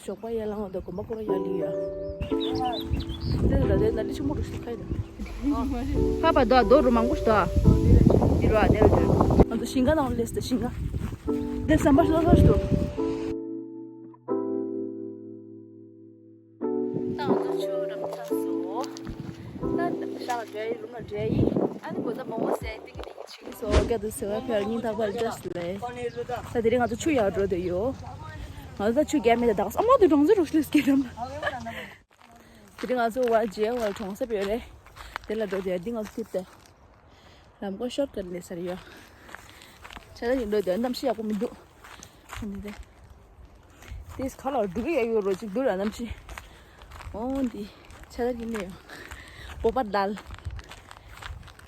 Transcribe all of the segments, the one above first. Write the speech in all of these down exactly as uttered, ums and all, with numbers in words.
ཞོགས་པ་ཡར་ལངས་དང་དགོན་པ་སྐོར་ཡར་ལི་ཡ། དེ་ལ་དེ་ན་ལི་ཆུ་མོ་རུ་ཤི་ཁ་ཡི་ད། ཕ་པ་དོ་རྡོ་རུ་མང་པོ་ཞིག་དོ། དེ་རུ་ཨ་དེ་རུ་དེ་རུ། ང་ཚོ་ཞིང་ཁ་ནང་སླེབས་ཏེ་ཞིང་ཁ། དེ་ཟམ་པ་ཤོ་ཤོ་ཞིག་འདུག་ད་ང་ཚོ་ཆུ་རབ་ཚ་སོ། ད་ཤ་ལ་འདྲེ་ཡི་རུ་ང་འདྲེ་ཡི། ཨ་ནི་བོད་ད་མོ་མོ་སེ་ཏིག་ཏིག་ཆིག་སོ་རྒྱ་དུ་སེ་བ་ཕེར་ཉིན་ཐག་པར་ཇ་སི་ལེ། ད་དེ་རིང་ང་ཚོ་ཆུ་ཡར་འགྲོ་དེ་ཡོ། ང་ཚོ་ད་ཆུ་རྒྱ་མེད་ད་ད་ཨ་མ་དུ་གྲོང་ཚོ་རུ་ཤི་ལེ་སྐྱེ་རམ། དེ་རིང་ང་ཚོ་བ་རྗེ་བ་གྲོང་གསེབ་ཡོད་རེད། དེ་ལ་འགྲོ་དེ་འདི་ང་ཚོ་ཐིབ་དེ། ལམ་ཀོ་ཤོར་ཀ་ལེ་སར་ཡོ། ཆ་ད་ཡིན་འགྲོ་དེ་གནམ་གཤིས་ཡག་པོ་མི་འདུག་འདི་དེ། དེས་ཁ་ལ་འབྲུག་ཡ་ཡོད་རོ་གཅིག་འདུག་ར་གནམ་གཤིས། འོ་འདི། ཆ་ད་ཡིན་ནས་ཡོ། བོ་པ་དལ།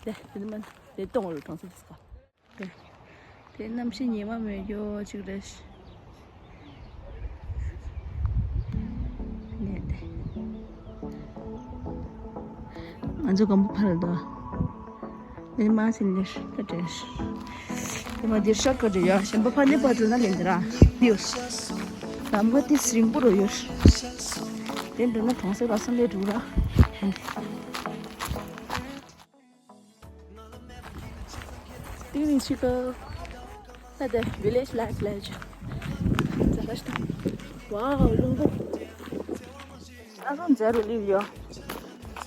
དེ་དེ་མ་དེ་གཏོང་རོ་གྲོང་གསེབ་དེ་སྐོར། དེ་གནམ་གཤིས་ཉི་མ་མེད་རྒྱུ་གཅིག་རེད། ནས་དེ། ང་ཚོ་གམ་པ་ཕར་དོ། ནས་མ་སིན་ལེར་ད་དྲན། དེ་མ་འདིར་ཤོར་ཀ་འདྲ་ཡོད་གཞན་པ་ཕ་ནས་ཕ་འགྲོ་ན་ལེན་དེ་ར། ཡོད། ལམ་ཀ་དེ་རིང་པོ་རུ་ཡོད། དེ་འགྲོ་ན་གྲོང་གསེབ་ལ་སོང་ལས་འགྲོ་ར། ཏིང་ནིང་ཤི་ཀ། ད་དེ་village life ལས་ཅི། ཛ་ལ་ཤི་ད། ཝའོ་ལུང་པ། ཨ་ཁམ་ཛ་རུ་ལིབ་ཡོ།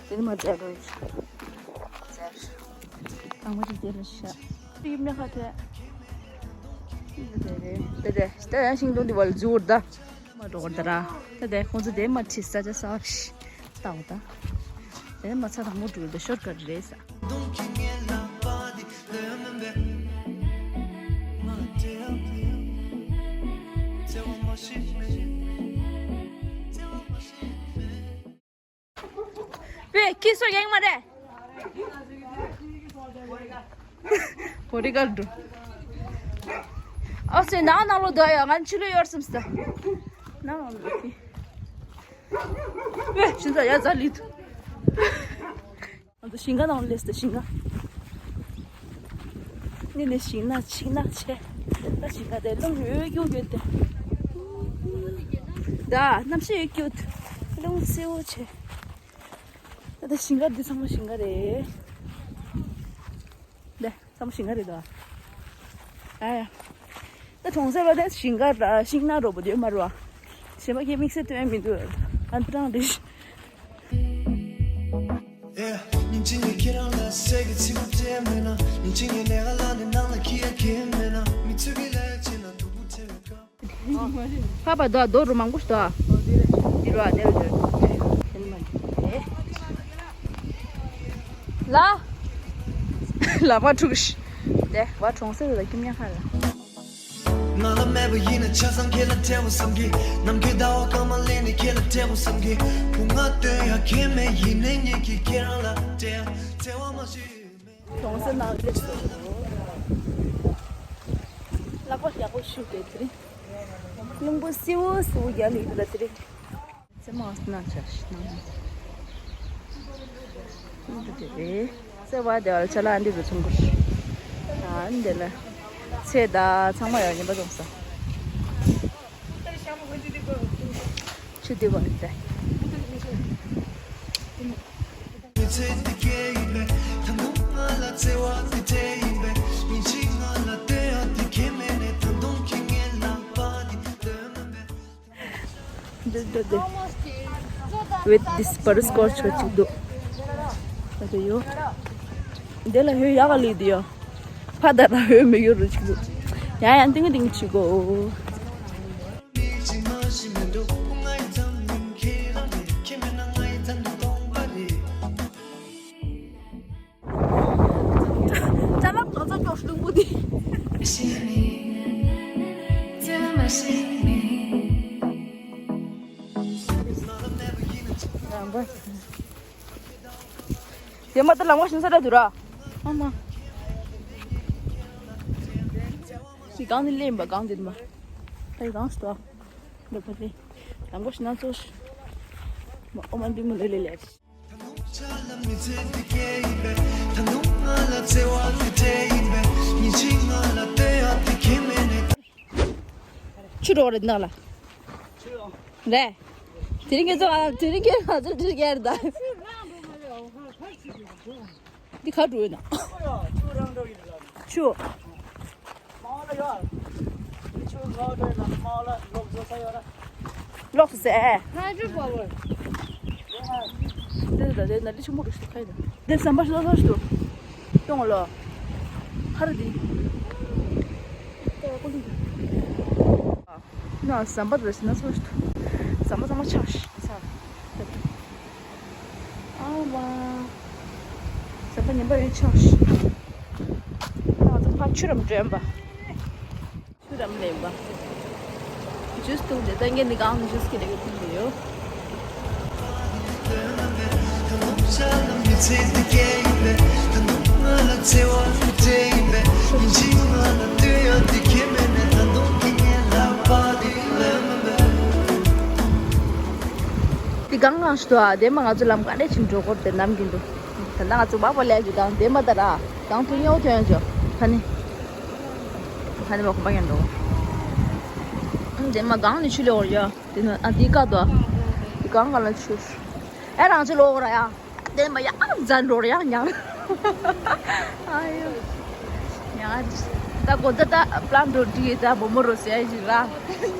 དེ་ནི་མ་ཛ་རུ་ཡོ། ཛ་རུ། ཨ་མ་ཅིག་དེ་རུ་ཤ། ཏིག་མི་ཁ་ཐེ། དེ་རེད། དེ་རེད། དེ་ཡང་ཤིང་སྡོང་འདི་བ་ལ་འཛུལ་ད། མ་འགྲོ་གི་ད་ར། ད་དེ་ཁོང་ཚོ་དེ་མ་ཁྲིད་ས་ཆ་ས་ཞིག་ལྟ་བ་ད། དེ་མ་ཚ་དང་མོ་འགྲུལ་དེ་ཤོར་ཀ་རེད་ས། པེ་ཁྱི་སོ་ཡེང་མ་རེད། བོ་རི་གར་འགྲོ། ཨོ་སེ་ནང་ནང་ལོ་དོ་ཡ་ང་ཕྱི་ལོ་ཡོར་སམ་སྟ། ནང་ནང་ལོ་ཁྱི། པེ་ཤིན་ཙ་ཡ་ཙ་ལི་ཐུ། ང་ཚོ་ཞིང་ཁ་ནང་སླེབས་ཏེ་ཞིང་ཁ། ནི་ནི་ཞིང་ནགས་ཆིག་ནགས་ཆེ། ད་ཞིང་ཁ་དེ་རླུང་ཡོད་རྒྱུ་ཡོད་དེ། ད་གནམ་གཤིས་ཡོད་རྒྱུ་རླུང་སེའུ་ཆེ། ད་ད་ཞིང་ཁ་འདི་ཚང་མ་ཞིང་ཁ་རེད། འདི་ཚང་མ་ཞིང་ཁ་རེད་དོ། ཨ་ཡ། ད་གྲོང་གསེབ་ལ་དེ་ཞིང་ཁ་ར་ཤིང་ནགས་རོ་པོ་དེ་མ་རོ། གཞན་པ་ཁྱེད་དམིགས་བསལ་སྟོན་མི་འདུག་ཨ་འདི་རང་རེད། ཕ་པ་དོ་རྡོ་རུ་མང་པོ་ཞིག་འདུག་འདི་རུ་ཨ་དེ་རུ་དེ་ལ་ལ་མ་འཁྲུག་ཤི། དེ་བ་གྲོང་གསེབ་ལ་ཁྱིམ་ཉག་ཁ་ལ། ང་ལ་མེད་པ་ཡིན་ན་ཆ་ཚང་ཁྱེད་ལ་སྤྲད་འོ་བསམ་གི། ནམ་མཁའི་ཟླ་བ་སྐར་མ་ལེན་ནས་ཁྱེད་ལ་སྤྲད་འོ་བསམ་གི། བུ་ང་སྟོན་ཡ་ཁྱེད་མེད་ཡིན་ནའི་ངེད་ཀྱིས་ཁྱེད་རང་ལ་སྤྲད་ཡ་བརྩེ་བ་མ་ཞིག་མེད། གྲོང་གསེབ་ནང་སླེབས་སོང་། ལག་པ་ཡག་པོ་ཞུ་དགོས་དེ་རིང་། རླུང་བུ་སེའུ་སེའུ་རྒྱག་ལེ་ཡོད་ད་དེ་རིང་། ཚེ་མ་སྣ་ཆ་ཞིག་ནང་། འདི་དེ་རེད། ཚེ་བ་དེ་བར་ཆ་ལ་འདི་རུ་ཚོང་གུར། ཨ་འདི་ལ། ཚེ་ད་ཚང་མ་ཡང་ཉན་པ་བྱུང་ས། ཆུ་དེ་བར་དེ། འདི་འདི་འདི། With this butterscotch ཆོ་གཅིག་འདུག་ད་དེ་ཡོ། འདི་ལ་ཧོས་ཡག་ག་ལི་འདི་ཡོ། ཕ་ད་ལ་ཧོས་མི་ཡོ་རུ་གཅིག་འདུག་ཡ་ཡ་ཏིང་ཏིང་ཆི་གོ། ཅ་ལག་ང་ཚོ་ཀྱོག་ལུང་པོ་འདི། རང་པ། དེ་མ་ཏི་ལ་མོ་ཤིན་ས་ར་དུ་ར། ཨ་མ། སི་གང་ནི་ལེན་པ་གང་དེ་མ། ཨེ་གང་སྟོ། འདི་པ་ལེ། ལ་མོ་ཤིན་ན་ཚོ་ཤི། མ་ཨོ་མ་འདི་མོ་ལེ་ལེ་ལེ། ཆུ་འགྲོ་རེད་ནག་ལ། ཆུ་འགྲོ། རེད། དེ་རིང་ཁྱེད་ཚོ་ང་དེ་རིང་ཁྱེད་ང་ཚོ་འདྲི་རྒྱལ་རེད་ད། འདི་ག་འགྲོ་ཡོད་ན། ཆུ། ལོག་སོང་ཟེར། འདི་ད་འདི་ན་ལི་ཆུ་མོ་རུ་ཞིག་ཁ་ཡི་ད། འདི་ཟམ་པ་ཞིག་ལོག་སོང་ཞིག་འདུག་གཏོང་ལོ། ཧ་ར་འདི། ན་ཟམ་པ་རེ་ཞིག་ན་སོང་ཞིག་འདུག་ཟམ་པ་ཚང་མ་ཆག་ཤི་ཚར། ཨ་ཝ། ཟམ་པ་ཉམས་པ་ཡོད་ཆག་ཤི། ང་ཚོ་ཕར་ཆུ་རམ་འགྲོན་པ། ཆུ་རམ་ལེན་པ། ཇུས་འཐུང་དེ་ད་ངས་འདི་གང་ཇུས་ཀྱི་ལེགས་འཐུང་གི་ཡོད། འདི་གང་གང་ཞིག་འདུག་ཨ། དེ་མ་ང་ཚོ་ལམ་ག་འདྲས་ཕྱིན་འགྲོ་དགོས་དེ་ནམ་གྱིན་འདུག་ད་ལྟ་ང་ཚོ་བག་བག་ལས་ཀྱི་གང་དེ་མ་ད་ར་གང་དུ་ཉེའུ་ཐོན་ཅོ་ཁ་ནི། ཁ་ནི་མ་གོམ་པ་ཉན་འགྲོ། ཨང་དེ་མ་གང་ནི་ཆུ་ལོག་ཡ། དེ་ནི་ཨ་དེ་ཀ་དོ། དེ་གང་ག་ལ་ཆུ། ཨེ་རང་ཆུ་ལོག་ར་ཡ། དེ་མ་ཡ་ཨ་འཛན་འགྲོ་ར་ཡ་ཉང་། ཨ་ཡོ། ཉང་། ད་གོ་ད་ད་པླན་འགྲོ་དྲི་ད་བུ་མོ་རོ་སེ་ཞི་ར།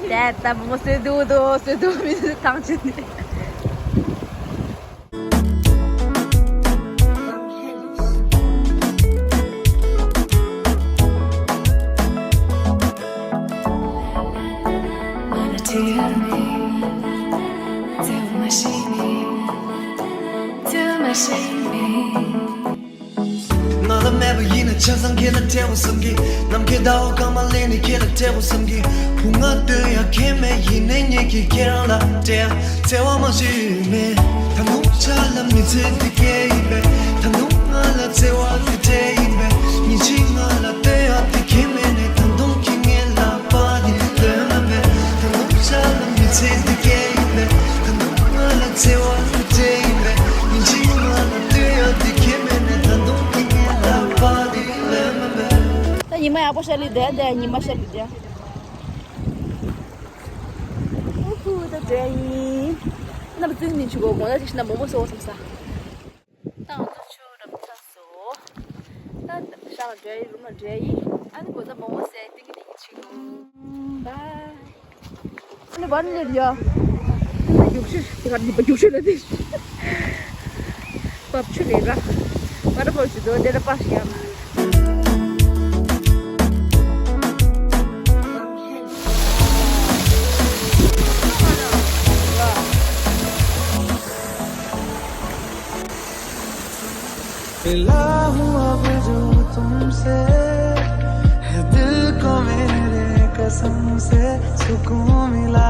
དེ་ད་བུ་མོ་སེ་དུ་དོ་སེ་དུ་མི་ཐང་ཆེ་ནི། ང་ལ་མེད་པ་ཡིན་ན་ཆ་ཚང་ཁྱེད་ལ་སྤྲད་འོ་བསམ་གི། ནམ་མཁའི་ཟླ་བ་སྐར་མ་ལེན་ནས་ཁྱེད་ལ་སྤྲད་འོ་བསམ་གི། བུ་ང་སྟོན་ཡ་ཁྱེད་མེད་ཡིན་ནའི་ངེད་ཀྱིས་ཁྱེད་རང་ལ་སྤྲད་ཡ་བརྩེ་བ་མ་ཞིག་མེད། ད་དུང་ཆ་ལ་མི་ཚེ་འདི་སྐྱེལ་ཡིན་པས། ད་དུང་ང་ལ་བརྩེ་བ་འདི་སྤྲད་ཡིན་པས། ཉིན་གཅིག་ང་ལ་སྟོན་ཡ་དེ་ཁྱེད་མེད་ནས། ད་དུང་ཁྱེད་ངའི་ལག་པ་འདི་ལོན་མ་མེད། ད་དུང་ཆ་ལ་མི་ཚེ་འདི་སྐྱེལ་ཡིན་པས། ད་དུང་ང་ལ་བརྩེ་བ་འདི་སྤྲད་ཡིན་པས། ཉིན་གཅིག་ང་ལ་སྟོན་ཡ་དེ་ཁྱེད་མེད་ནས། ད་དུང་ཁྱེད་ངའི་ལག་པ་འདི་ལོན་མ་མེད། ད་ཉི་མ་ཡག་པོ་ཤར་ལི་དེ་དེ་ཉི་མ་ཤར་ལི་དེ། ཨུ་ཧུ་ད་དེ་ཡིན། ན་བཙུན་ནི་ཆུ་གོ་གོ་ན་ཅིག་ཤི་ན་མོ་མོ་སོ་སམ་ས། ད་ང་ཚོ་ཆུ་རབ་ཚ་སོ། ད་ཤག་འདྲ་ཡི་རུམ་ལ་འདྲ་ཡི། ཨ་ནི་གོ་ད་མོ་མོ་སེ་ཏིང་ཏིང་ཆི་གོ། བའི། ཨ་ནི་བར་ནས་ཡ། ཏིང་ཏིང་རྒྱུག་ཤུ། ཏིང་ཏིང་རྒྱུག་ཤུ་ལ་ཏིང་། བབ་ཆུ་ལས་ར། བ་ར་བོ་ཞུ་དོ་དེ་ར་པ་ཤི་ཡ། मिला हूँ अब जो तुमसे, है दिल को मेरे कसम से सुकून मिला,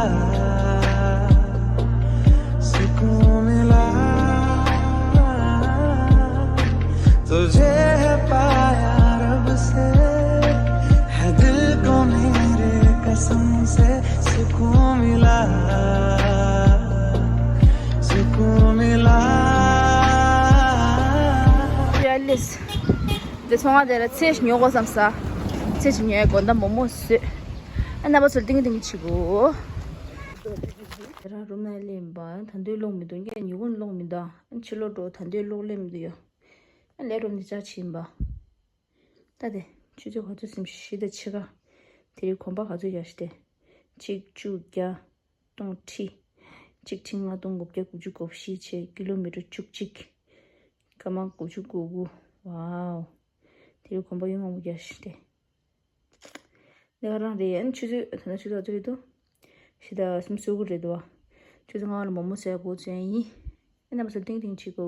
सुकून मिला। तुझे है पाया रब से, है दिल को मेरे कसम से सुकून मिला, सुकून मिला। Alice. དེ་ཚོང་ང་དེ་ལ་ཚེ་ཞིག་ཉོ་དགོས་བསམ་ས། ཚེ་ཞིག་ཉོ་ཡ་དགོས་ད་མོ་མོ་བཟོས། ཨ་ན་བ་ཚོ་ཏིང་ཏིང་ཆི་གོ། དེ་ར་རུམ་ན་ལེན་པ་ད་འདོད་ལོག་མི་འདུག་ངས་ཉོ་གུན་ལོག་མི་འདུག་ཨ་ཕྱི་ལོག་འགྲོ་ད་འདོད་ལོག་ལེན་མི་འདུག་ཡ། ཨ་ལས་རུམ་ནི་ཅག་ཕྱིན་པ། ད་དེ་ཆུ་ཚོད་ག་ཚོད་སིམ་ཤི་ད་ཕྱི་ཀ་དེ་རིང་གོམ་པ་ག་ཚོད་རྒྱག་ཤི་དེ། གཅིག་བཅུ་བརྒྱ། སྟོང་ཁྲི། གཅིག་ཁྲི་ལྔ་སྟོང་དགུ་བརྒྱ་དགུ་བཅུ་གོ་བཞི་བྱས་ཀི་ལོ་མི་ཊར་བཅུ་གཅིག་སྐར་མ་དགུ་བཅུ་གོ་དགུ། ཝའོ། དེ་རིང་གོམ་པ་ཡོད་མང་པོ་རྒྱག་ཤི་དེ། འདི་ག་རང་རེད་ཨ་ནི་ཆུ་ཚོད་ད་ནི་ཆུ་ཚོད་ག་ཚོད་རེད་དོ། ཤི་ད་སིམ་སོ་དགུ་རེད་དོ། ཆུ་ཚོད་ལྔ་ལ་མོ་མོ་ཟས་གོ་ཚོད་ཡིན། ཨ་ནི་མ་ཟ་ཏིང་ཏིང་ཆི་གོ།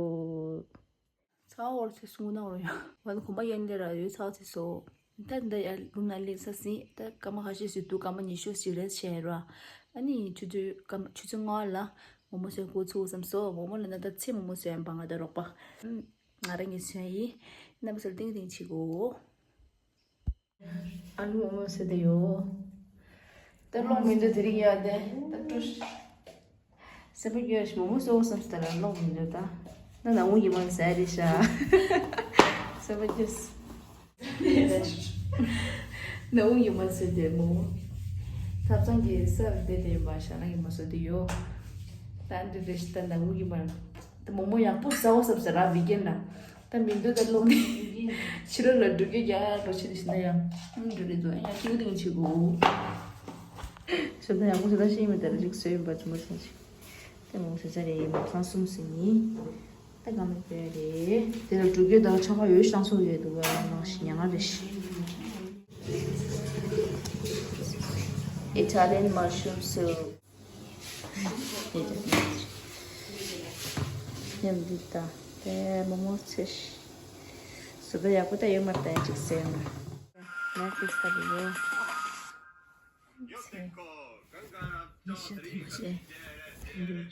ཚ་བ་འོར་ཚེ་སུ་ངུ་ན་འོར་ཡ། ང་ཚོ་གོམ་པ་ཡན་ལས་ར་ཡོད་ཚ་བ་ཚེ་སོ། ད་འདི་ཡ་རུམ་ན་ལེགས་ས་སྲིད་ད་སྐར་མ་ཁ་ཤས་སུ་དུ་སྐར་མ་ཉི་ཤུ་ཞིག་རེད་བྱས་ར། ཨ་ནི་ཆུ་ཚོད་སྐར་མ་ཆུ་ཚོད་ལྔ་ལ་མོ་མོ་ཟོས་གོ་ཚུགས་བསམ་སོ། མོ་མོ་ལ་ན་ད་ཚེ་མོ་མོ་ཟོས་ཡན་པ་ང་ད་རོགས་པ། ང་རང་གི་ཟོས་ཡིན། རྣམ་པ་ཚོར་ཏིང་ཏིང་ཆི་གོ། ཨ་ལུ་མོ་མོ་ཟེར་དེ་ཡོད། ད་ལོག་མི་འདུག་དེ་རིང་ཡ་དེ་ད་ཀྲུ། སེམས་པ་སྐྱོ་ཞིག་མོ་མོ་ཟོ་བསམ་སྟེ་ལ་ལོག་མི་འདུག་ད། ད་ནང་མོ་ཡིན་མ་ཟེར་རེད་ཤག་སེམས་པ་སྐྱོ། ནང་མོ་ཡིན་མ་ཟེར་དེ་མོ། ཐབ་ཚང་གི་ས་བདེ་དེ་ཡིན་པ་ཞྭ་ནག་གི་མ་སོ་དེ་ཡོད། ད་འདི་རེ་ཞིག་ད་ནང་མི་གི་མ། ད་མོག་མོག་ཡག་པོ་ཟ་བ་ཟབ་ཟ་ར་བི་གན་ལ། ད་མི་འདོད་ད་ལོག་ནི། ཕྱི་རོལ་ལ་འགྲོ་གི་རྒྱ་རོ་ཆེ་དེ་ཤི་ན་ཡང་། འགྲོ་གི་འདུག་ཡང་ཏིང་ཏིང་བྱེད་དགོས། ཞོ་ད་ཡག་པོ་ཞོ་ད་ཤེས་མི་ད་རེ་ཞིག་སོས་ཡིན་པ་ཅུ་མ་ཚང་ཞིག་ད་མོག་ཟ་ཟ་རེ་མོག་སང་གསུམ་ཟིན་ནི། ད་གང་མེད་པ་རེད། དེ་ལ་འགྲོ་གི་ད་ཆོ་ག་ཡོད་ཤང་སོ་ཡོད་འདུག་བ་ནང་ཞིག་ཉང་ང་རེ་ཞིག Italian mushroom soup. ཉམས་འདི་དང་དེ་མོག་མོག་ཚེ་ཞིག་བཟོ་ལྟ་ཡག་པོ་ད་ཡོད་མ་རེད་ད་ཅིག་ཟེར་ན། ང་ཀིས་ད་བི་ཡོ། ཚེ། ཉི་ཤུ་དེ་མ་ཤེས། འདུག་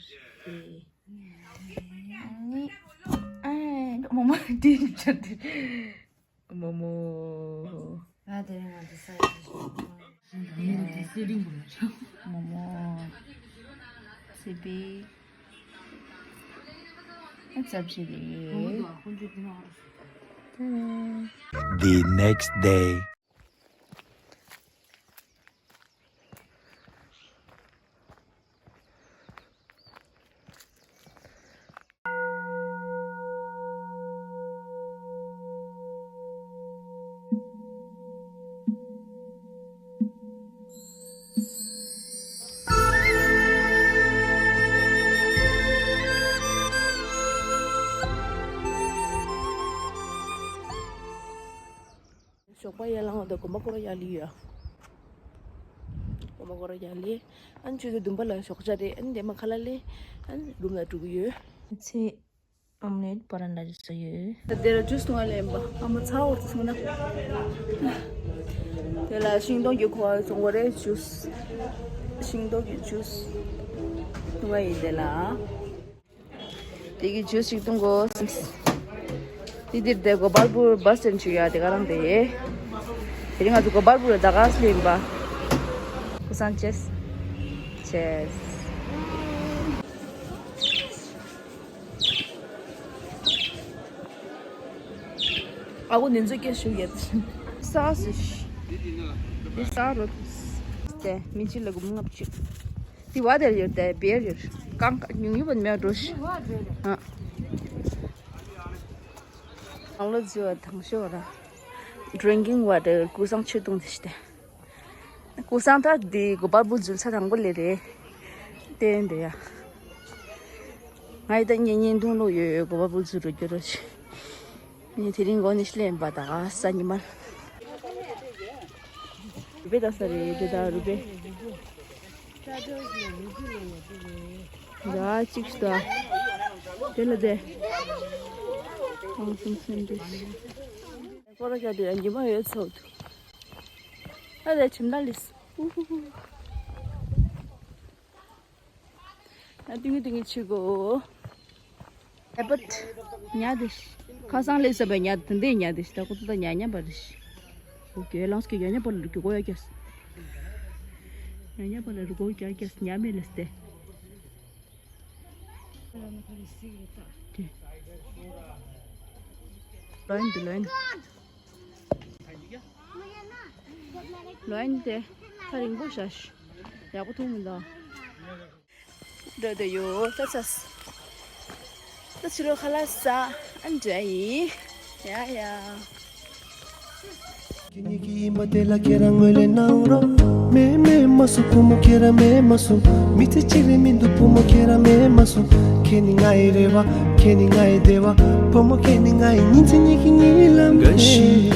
ཨེ། ཨ་མོག་མོག་འདི་ཆགས་འདི། མོག་མོག་ང་དེ་རིང་ང་འདི་ས་ཡོད་དེ། མོག་མོག་སི་པི། ཨ་ཙབ་ཅི་རེད། The next day. ཞོགས་པ་ཡར་ལངས་བ་དང་དགོན་པ་སྐོར་ཡར་ལི་ཡོད། དགོན་པ་སྐོར་ཡར་ལི། ཨན་ཆུ་ཚོད་བདུན་པ་ལ་ཞོགས་ཇ་རེད། ཨན་དེ་མ་ཁ་ལ་ལི། ཨན་རུམ་ལ་འགྲོ་གི་ཡོད། ཚེ་ཨོམ་ལེད་པ་རན་ལ་རི་སོ་ཡོད། དེ་ལ་ཇུས་བཏུང་བ་ལེན་པ་ཨ་མ་ཚ་བོར་དུ་སོང་ན། དེ་ལ་ཤིང་ཏོག་གི་ཁོ་བ་བཙོང་གོ་རེད་ཇུས། ཤིང་ཏོག་གི་ཇུས་བཏུང་བ་ཡིན་དེ་ལ། དེ་གི་ཇུས་ཞིག་བཏུང་དགོས། དེ་འདིར་དེ་གོ་པལ་པུར་བ་སི་སི་ཊེན་ཞིག་ཡོད་དེ་ག་རང་དེ་ཡེ། དེ་རིང་ང་ཚོ་གོ་པལ་པུར་ད་ག་སླེབས་ཡིན་པ། ཀུ་སང་ཅེས། ཅེས། ཨ་ཁུ་ནི་ཚོ་སྐད་ཞུ་ཡས། ས་སི་ཤི། འདི་ས་རོ། དེ་མི་གཅིག་ལ་སྒོར་མོ་ལྔ་བཅུ། དེ་བ་དེར་ཡོད་དེ་བེར་ཡོད། རྐང་ཉུང་ཉུང་བ་མེད་འགྲོ་ཤི། ཨ། ནང་ལོ་རྫི་བ་དང་ཤོ་ར། Drinking water ཀུ་སང་ཆུ་བཏུང་དེ་ཤི་དེ། ཀུ་སང་ད་འདི་གོ་པལ་པུར་འཛུལ་ས་དང་པོ་ལས་རེད། བསྟན་འདི་ཡ། ང་ཡི་ད་གཉེན་ཉེ་འཐུང་ལོ་ཡོད་ཡོད་གོ་པལ་པུར་འཛུལ་རུ་འགྱུར་རོ་ཆི། ངས་དེ་རིང་གོ་ནི་ཤི་ལེན་པ་ད་ག་ས་ཉི་མ། རུ་པེ་ད་ས་རེད་འདི་ད་རུ་པེ། ད་གཅིག་ཤི་ད། དེ་ལ་དེ། ཨང་སུམ་སུམ་དེ། སྐོར་ར་རྒྱག་དུས་ཡང་ཉི་མ་ཡོད་ཚོད་འདུག་ཨ་ལས་ཁྱིམ་ནང་ལས། ཨ་ཏིང་ངེ་ཏིང་ངེ་ཆི་གོ། ཨེ་པད། ཉ་དེ་ཤི། ཁ་སང་ལས་ས་བའི་ཉ་དེ་འདི་ཉ་དེ་ཤི་ད་ཁོ་ཚོ་ད་ཉ་ཉ་པ་རེ་ཤི། ཨོ་ཀེ་ལངས་ཀྱི་ཉ་ཉ་པ་ལ་རུ་ཀྱི་གོ་ཡ་ཀྱ་སི། ཉ་ཉ་པ་ལ་རུ་གོ་ཀྱ་ཀྱ་སི་ཉ་མེ་ལས་ཏེ། ལོན་དུ་ལོན། ལོན་དེ་ཐ་རིང་པོ་ཤ་ཤ་ཡག་པོ་མཐོང་མི་འདུག་འགྲོ་དེ་ཡོད་ད་ཚ། ད་ཕྱི་རོལ་ཁ་ལག་ཟ་ཨ་འདྲ་ཡིན། ཡ་ཡ། ཁྱེད་གཉིས་ཀྱི་ཡིན་པ་དེ་ལ་ཁྱེད་རང་ངོས་ལེན་གནང་རོགས། མེ་མེ་མ་སུ་བུ་མོ་ཁྱེད་རང་མེ་མ་སུ། མི་ཚེ་གཅིག་རེ་མི་འདུག་བུ་མོ་ཁྱེད་རང་མེ་མ་སུ། ཁྱེད་ནི་ང་ཡི་རེ་བ། ཁྱེད་ནི་ང་ཡི་བདེ་བ། བུ་མོ་ཁྱེད་ནི་ང་ཡི་ཉིན་མཚན་གཉིས་ཀྱི་གཉིད་ལམ་རེད།